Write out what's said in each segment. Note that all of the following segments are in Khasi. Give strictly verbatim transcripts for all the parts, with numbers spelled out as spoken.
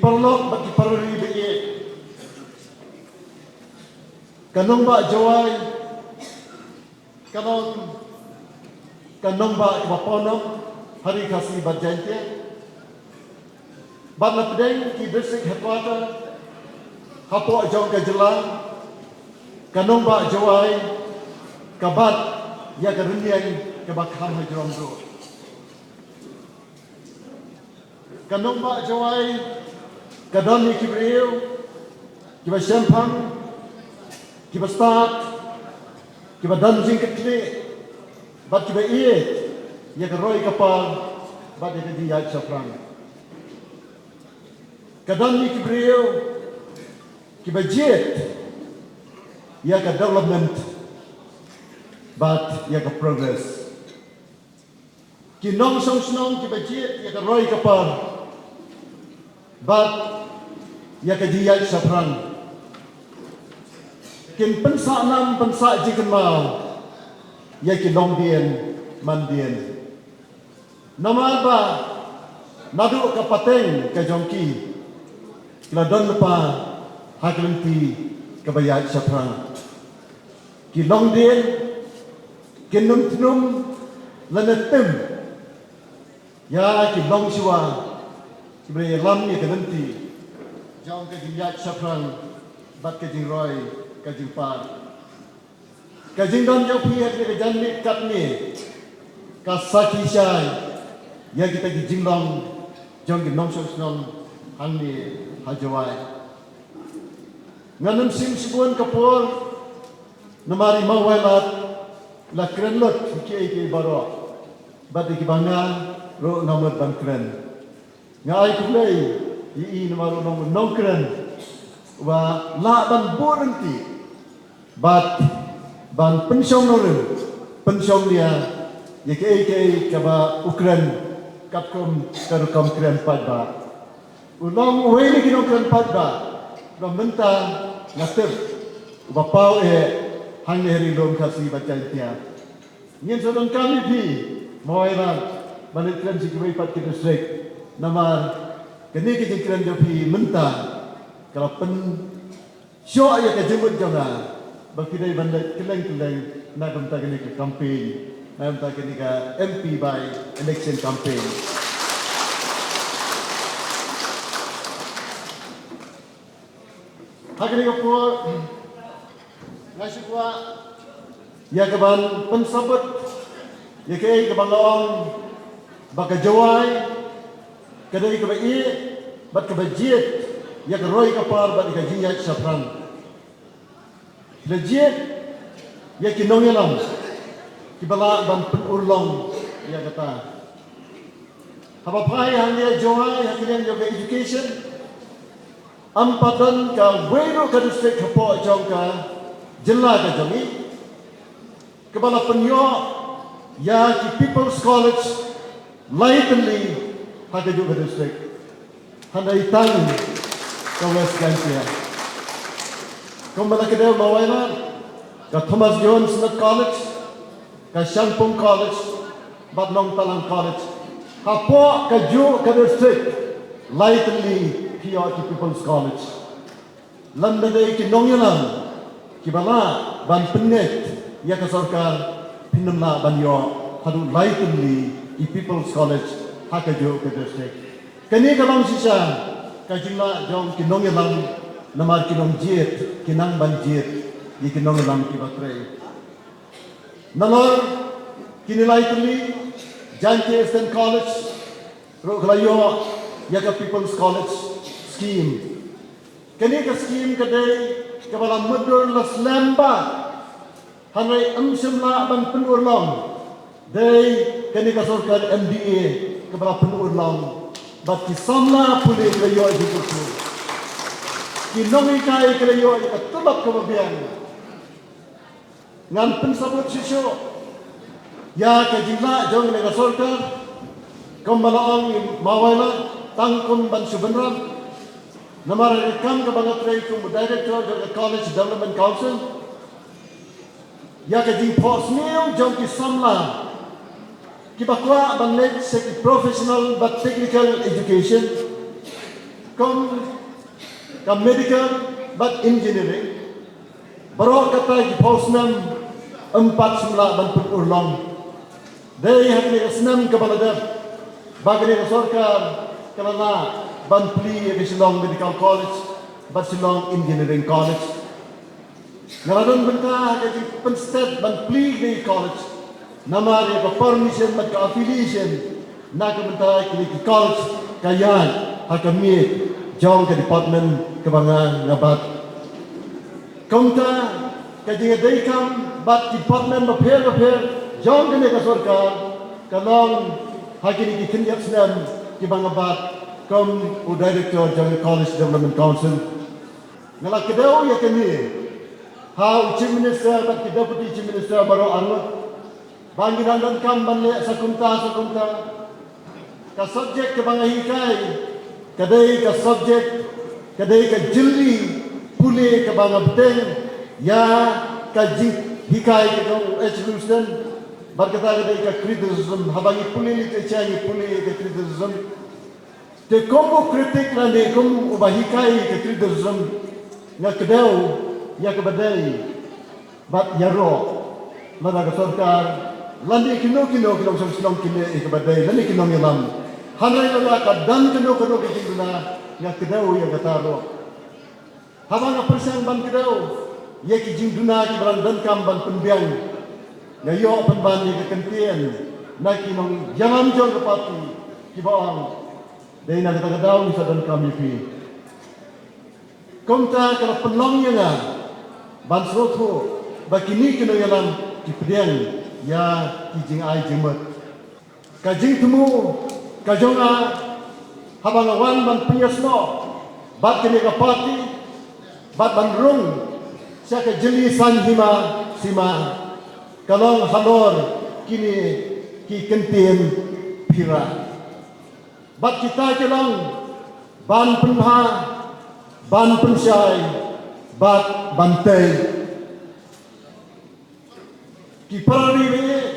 paralok bad ki parari ba ïeit. Ka nongbah Jowai ka long ka nongbah kaba pawnam ha ri Khasi bad Jaiñtia. Bad na pdeng ki district headquarter hapoh jong ka jylla, ka nongbah Jowai ka bat ïa ka rynïeng kaba kham hajrong ruh. Ka nongbah Jowai ka don ïa ki briew kiba shemphang, kiba stad, kiba don jingkitkhlieh bad kiba ïeit ïa ka roi ka par bad ïa ka jingïaid shaphrang. Ka don ïa ki briew kiba jied ïa ka development bad ïa ka progress. Ki nongshong shnong kiba jied ïa ka roi ka par bad ïa ka jingïaid shaphrang. Kin pynsah nam pynsah jingkynmaw ïa ki longdien mandien. Namar ba naduh ka pateng ka jong ki, ki la don lypa ha ka lynti kaba ïaid shaphrang. Ki longdien kin nym thnum lane tim ïa ki longshuwa kiba ïalam ïa ka lynti jong ka jingïaid shaphrang bad ka jingroi ka jingpar. Ka jingdon jong phi ha kane ka janmiet katne ka sakhi shai ïa kita ki jinglong jong ki nongshong shnong hangne ha Jowai. Ngan ym shim shibun ka por namar i Mawailat la kren lut ïa kiei kiei baroh bad ïa kiba nga ruh nga mut ban kren. Nga ai khublei ïa i namar u long u nongkren uba lah ban buh ryntih bad ban pynshong nongrim pynshong nia ïa kiei kiei kaba u kren katkum ka rukom kren paidbah. U long uwei na ki nongkren paidbah ba mynta nga tip uba paw eh hangne ha ri lum Khasi bad Jaiñtia. Ngin sa donkam ïa phi Mawailat ban leit kren sha kiwei pat ki district namar kane ka jingkren jong phi mynta ka la pynshoh ïa ka jingmut jong nga ba phi dei ban leit kylleng kylleng na ka bynta kane ka campaign, na ka bynta kane ka M P by election campaign. Ha kane ka por nga shu kwah ïa ka ban pynsabut ïa kaei kaba nga ong ba ka Jowai ka dei kaba ïeit bad kaba jied ïa ka roi ka par bad ïa ka jingïaid shaphrang. La jied ïa ki nongïalam kiba lah ban pynurlong ïa kata. Haba phai hangne ha Jowai ha ka liang jong ka education, ym pat don kawei ruh ka district hapoh jong ka jylla ka jong ngi kaba la pynïoh ïa ki People's College lai tylli ha kajuh ka district. Hynrei tang ka West Jaiñtia. Kumba la kdew Mawailat, ka Thomas Jones Smith College, ka Shangpung College bad Nongtalang College. Hapoh kajuh ka district lai tylli ki ïoh ki People's College. Lada dei ki nongïalam kiba lah ban pynngeit ïa ka sorkar, phin ym lah ban ïoh haduh lai tylli ki People's College ha kajuh ka district. Kane ka long shisha ka jinglah jong ki nongïalam namar ki nongjied ki nang ban jied ïa ki nongïalam kiba trei. Nalor kine lai tylli, Jaiñtia Eastern College ruh ka la ïoh ïa ka People's College Scheme. Kane ka scheme ka dei kaba la mutdur la slem bha, hynrei ym shym lah ban pynurlong. Dei kane ka sorkar M D A kaba la pynurlong bad ki samla pule ki la ïoh jingkyrkhu, ki nonghikai ki la ïoh ïa ka tulop kaba biang. Ngan pynsabut shisha ïa ka jinglah jong kane ka sorkar, kumba la ong i Mawailat, tang kum ban shu bynrap. Namar ha ka kam kaba nga trei kum u director jong ka College Development Council, ïa ka jingphohsniew jong ki samla kiba kwah ban leit sha ki professional bad technical education, Kum ka medical bad engineering, baroh kata ki phew snem ym pat shym lah ban pynurlong. Dei ha kane ka snem kaba la dep ba kane ka sorkar ka la lah ban plie ïa ka Shillong Medical College bad Shillong Engineering College. Nga la don bynta ha ka jingpynstet ban plie kine ki college namar ïa ka permission bad ka affiliation na ka bynta kine ki college ka ïaid ha ka miej jong ka department kaba nga nga bat. Kumta ka jingïadei kam bad department bapher bapher jong kane ka sorkar ka long ha kine ki khyndiat snem kiba nga bat kum u director jong ka College Development Council. Nga la kdew ïa kane ha u Chief Minister bad ki Deputy Chief Minister baroh arngut ba ngi dang donkam ban leh sa kumta sa kumta. Ka subject kaba nga hikai ka dei ka subject, ka dei ka jylli pule kaba nga bteng ïa ka jinghikai ka jong u H. Houston. Bad kata ka dei ka criticism, haba ngi pule literature ngi pule ïa ka criticism. Te kum u critic lane kum uba hikai ka criticism, nga kdew ïa kaba dei bad ïaroh lada ka sorkar lane kino kino ki nongshong shnong ki leh ïa kaba dei lane ki nongïalam. Hynrei lada ka don kano kano ka jingduna, nga kdew ïa kata ruh. Haba nga pyrshang ban kdew ïa ki jingduna kiba dang donkam ban pynbiang, nga ïoh pynban ïa ka kyntien na ki nongïalam jong ka party kiba ong, dei na kata ka daw ngi sa donkam ïa phi. Kumta ka la pynlong ïa nga ban sngewthuh ba kine ki nongïalam ki pdiang ïa ki jingai jingmut. Ka jingthmu ka jong nga haba nga wan ban pynïasnoh bad kane ka party bad ban rung sha ka jylli san hima sima ka long halor kine ki kyntien phira. Bad kita ki long ban pynbha, ban pynshai bad ban tei. Ki para ri ba ïeit,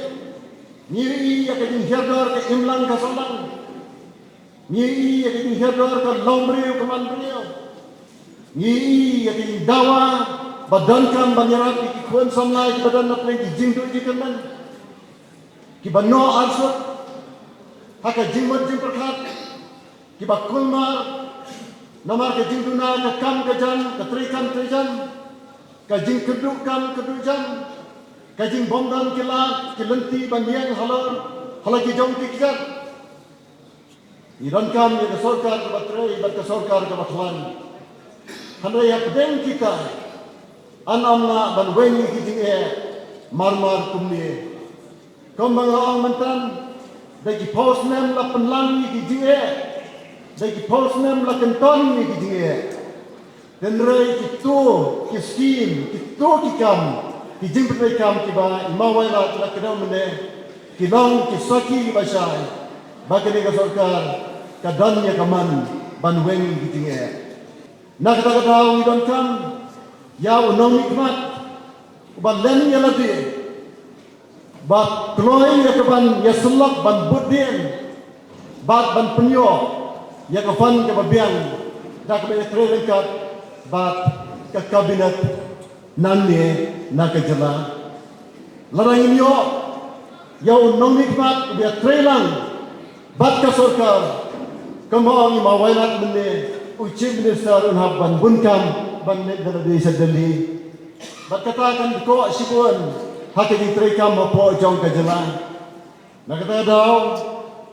ngi ïohi ïa ka jinghiar dor ka imlang ka sahlang. Ngi ïohi ïa ka jinghiar dor ka longbriew ka manbriew. Ngi ïohi ïa ka jingdawa ba donkam ban ïarap ïa ki khun samla kiba don na pdeng ki jingduh jingkyrmen, kiba noh arsut ha ka jingmut jingpyrkhat, kiba kulmar namar ka jingduna ka kam ka jam, ka treikam treijam, ka jingkyrduh kam kyrduh jam, ka jingbymdon ki lad ki lynti ban ïeng halor hala ki jong ki kjat. Ngi donkam ïa ka sorkar kaba trei bad ka sorkar kaba khlaiñ. Hynrei hapdeng kita, yn ym lah ban weng ïa ki jingeh marmar kumne. Kumba nga ong mynta, da ki phew snem la pynlang ïa ki jingeh, da ki phew snem la kynton ïa ki jingeh. Hynrei kito ki skim, kito ki kam, ki jingpyntreikam kiba i Mawailat la kdew mynne, ki long ki sakhi kiba shai ba kane ka sorkar ka don ïa ka man ban weng ïa ki jingeh. Na kata ka daw ngi donkam ïa u nongmihkhmat uba len ïa lade, ba kloi ïa ka ban ïasyllok ban bud dien bad ban pynïoh ïa ka fund kaba biang da kaba ïatrei ryngkat bad ka kabinet nangne na ka jylla. Lada ngin ïoh ïa u nongmihkhmat uba ïatrei lang bad ka sorkar, kumba ong i Mawailat mynne, u Chief Minister un hap ban bun kam ban leit da lade sha Delhi. Bad kata kan dkoh shibun ha ka jingtreikam hapoh jong ka jylla. Na kata ka daw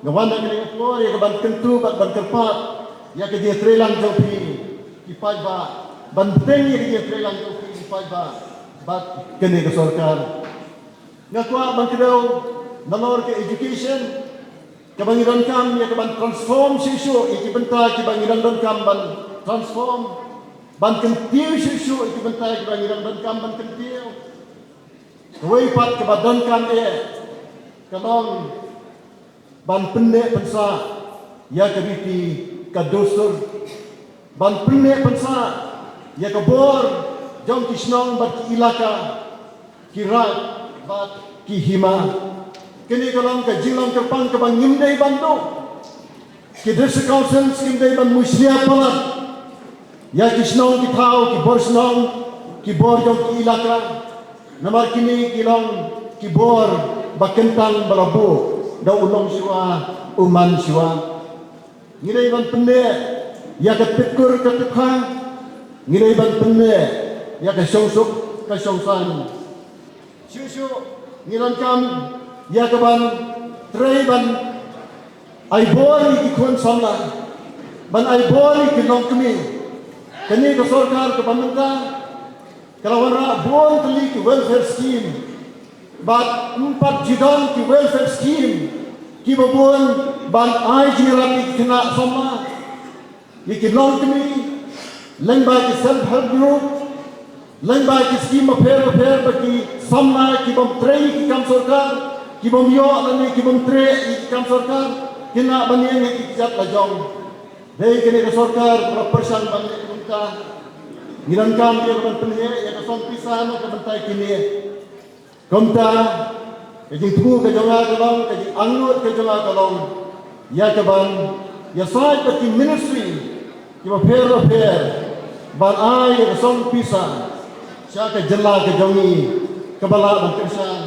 nga wan ha kane ka por ïa ka ban kyntu bad ban kyrpad ïa ka jingïatreilang jong phi ki paidbah, ban bteng ïa ka jingïatreilang jong phi ki paidbah bad kane ka sorkar. Nga kwah ban kdew nalor ka education, kaba ngi donkam ïa ka ban transform shuh shuh ïa ki bynta kiba ngi dang donkam ban transform, ban kyntiew shuh shuh ïa ki bynta kiba ngi dang donkam ban kyntiew. Kawei pat kaba donkam eh ka long ban pynneh pynsah ïa ka riti ka dustur, ban pynneh pynsah ïa ka bor jong ki shnong bad ki ilaka, ki raid bad ki hima. Kane ka long ka jinglong kyrpang kaba ngim dei ban duh. Ki District Councils kim dei ban mushlia palat ïa ki shnong ki thaw, ki bor shnong, ki bor jong ki ilaka. Namar kine ki long ki bor ba kyntang ba la buh da u long shuwa, u man shuwa. Ngi dei ban pynneh ïa ka tip kur ka tip kha. Ngi dei ban pynneh ïa ka shongsuk ka shongsaiñ. Shuh shuh ngi donkam ïa ka ban trei ban ai bor ïa ki khun samla, ban ai bor ïa ki longkmie. Kane ka sorkar kaba mynta ka la wanrah bun tylli ki welfare scheme. Bad ym pat ju don ki welfare scheme kiba bun ban ai jingïarap ïa ki khynnah samla, ïa ki longkmie, lyngba ki self help group, lyngba ki skim bapher bapher ba ki samla ki bym trei ïa ki kam sorkar, ki bym ïoh lane ki bym trei ïa ki kam sorkar kin lah ban ïeng ha ki kjat la jong. Dei kane ka sorkar kaba pyrshang ban leh kumta. Ngi donkam ïa ka ban pynheh ïa ka song pisa na ka bynta kine. Kumta, ka jingthmu ka jong nga ka long, ka jingangnud ka jong nga ka long ïa ka ban ïasaid bad ki ministry kiba pher bapher ban ai ïa ka song pisa sha ka jylla ka jong ngi, kaba lah ban kyrshan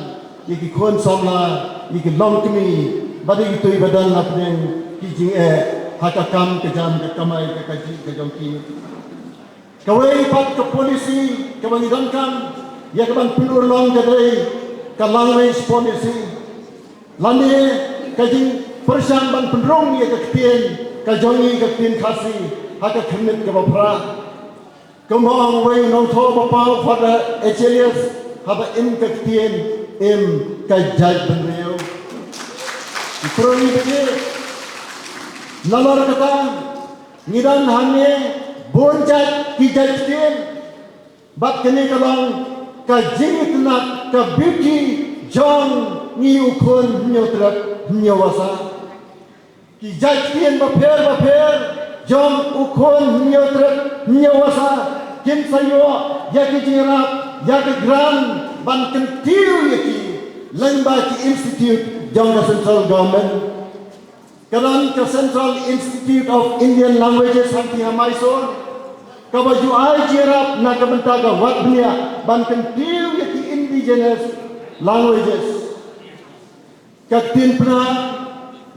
ïa ki khun samla, ïa ki longkmie bad ïa kito kiba don hapdeng ki jingeh ha ka kam ka jam ka kamai ka kajih ka jong ki. Kawei pat ka policy kaba ngi donkam ïa ka ban pynurlong ka dei ka language policy lane ka jingpyrshang ban pynrung ïa ka ktien ka jong ngi, ka ktien Khasi, ha ka khyrnit kaba phra. Kumba ong uwei u nongthoh ba paw, Father Achilles, haba im ka ktien im ka jaitbynriew. Ki pyrshang ïa ka, nalor kata ngi don hangne bun jait ki jait ktien. Bad kane ka long ka jingitynnad, ka beauty jong ngi u khun Hynñiewtrep Hynñiewasa. Ki jait ktien bapher bapher jong u khun Hynñiewtrep Hynñiewasa kin sa ïoh ïa ki jingïarap, ïa ki grant ban kyntiew ïa ki lyngba ki institute jong ka central government. Ka don ka Central Institute of Indian Languages hangtei ha Mysore, kaba ju ai jingïarap na ka bynta ka wad bniah ban kyntiew ïa ki indigenous languages. Ka ktien Pnar,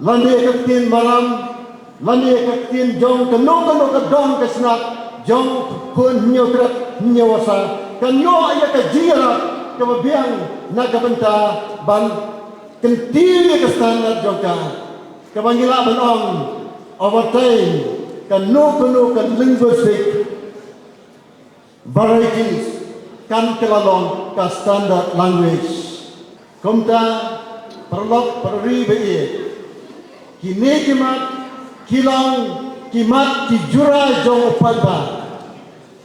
lane ka ktien Maram, lane ka ktien jong kano kano ka dong ka shnat jong u khun Hynñiewtrep Hynñiewasa kan ïoh ïa ka jingïarap kaba biang na ka bynta ban kyntiew ïa ka standard jong ka. Kaba ngi lah ban ong, over time, kano kano ka linguistic varieties kan kylla long ka standard language. Kumta, paralok parari ba ïeit, kine ki mat ki long ki mat ki jura jong u paidbah.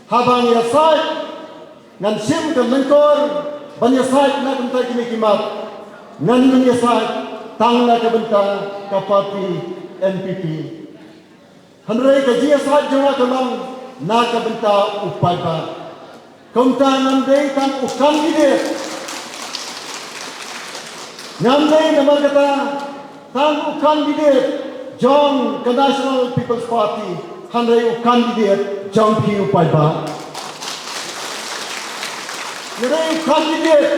Haba ngi ïasaid, ngan shim ka lyngkor ban ïasaid na ka bynta kine ki mat. Ngan ym ïasaid tang na ka bynta ka party N P P. Hynrei ka jingïasaid jong nga ka long na ka bynta u paidbah. Kumta ngam dei tang u candidate. Ngam dei namar kata tang u candidate jong ka National People's Party, hynrei u candidate jong phi u paidbah. Nga dei u candidate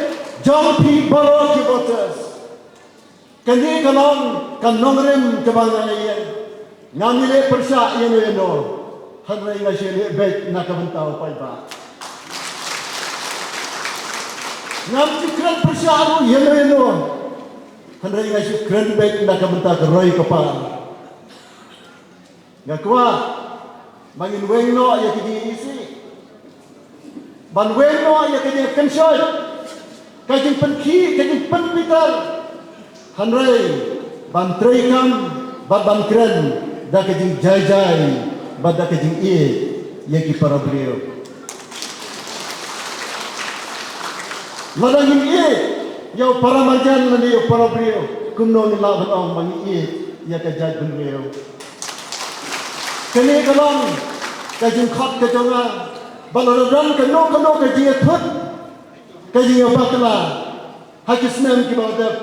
jong phi baroh ki voters. Kane ka long ka nongrim kaba nga ïeng. Ngam ïaleh pyrshah ïano ïano, hynrei nga shu leh beit na ka bynta u paidbah. Ngam ju kren pyrshah ruh ïano ïano, hynrei nga shu kren beit na ka bynta ka roi ka par. Nga kwah ba ngin weng noh ïa ka jingïaisih, ban weng noh ïa ka jingkynshoh, ka jingpynkhih, ka jingpynbitar, hynrei ban treikam bad ban kren da ka jingjai jai bad da ka jingïeit ïa ki para briew. Lada ngin ïeit ïa u para marjan lane ïa u para briew, kumno ngin lah ban ong ba ngi ïeit ïa ka jaitbynriew? Kane ka long ka jingkhot ka jong nga ba lada don kano kano ka jingïathut, ka jingïabakla ha ki snem kiba la dep,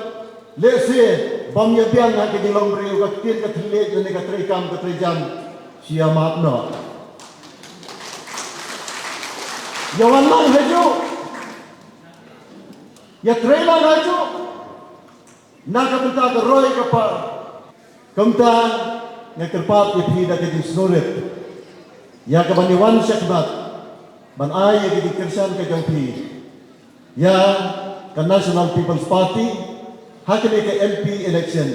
lehse Pom ïa biang ha ka jinglong briew, ka ktien ka thylliej, ne ka treikam ka treijan, shu ïa map noh. Ïa wan lang hajuh. Ïa trei lang hajuh. Na ka bynta ka roi ka par. Kumta nga kyrpad ïa phi da ka jingsngewrit ïa ka ban ïa wan shakhmat ban ai ïa ka jingkyrshan ka jong phi ïa ka National People's Party ha kane ka M P election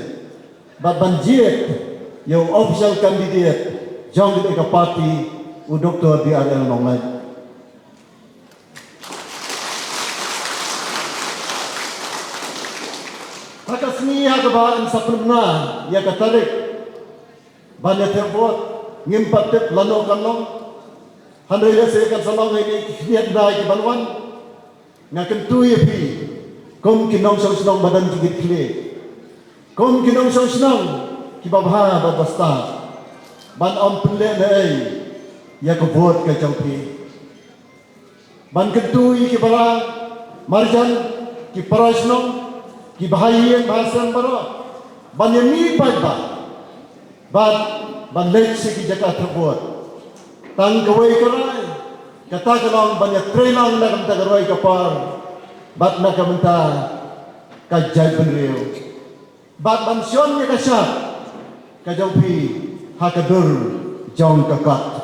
bad ban jied ïa u official candidate jong kane ka party, u Doctor D R L Nonglait. Ha ka sngi ha kaba yn sa pynbna ïa ka tarik ban ïa thep vote, ngim pat tip lano kan long. Hynrei lehse kan sa long ha kine ki khyndiat bnai ki ban wan. Nga kyntu ïa phi kum ki nongshong shnong ba don jingkit khlieh, kum ki nongshong shnong kiba bha bad ba stad, ban ym pynlehnohei ïa ka vote ka jong phi. Ban kyntu ïa ki para marjan, ki para shnong, ki bahaïing bahasem baroh ban ïa mih paidbah bad ban leit sha ki jaka thep vote. Tang kawei ka rai, kata ka long ban ïa trei lang na ka bynta ka roi ka par bad na ka bynta ka jaitbynriew. Bad ban shon ïa ka shad ka jong phi ha ka dur jong ka kot.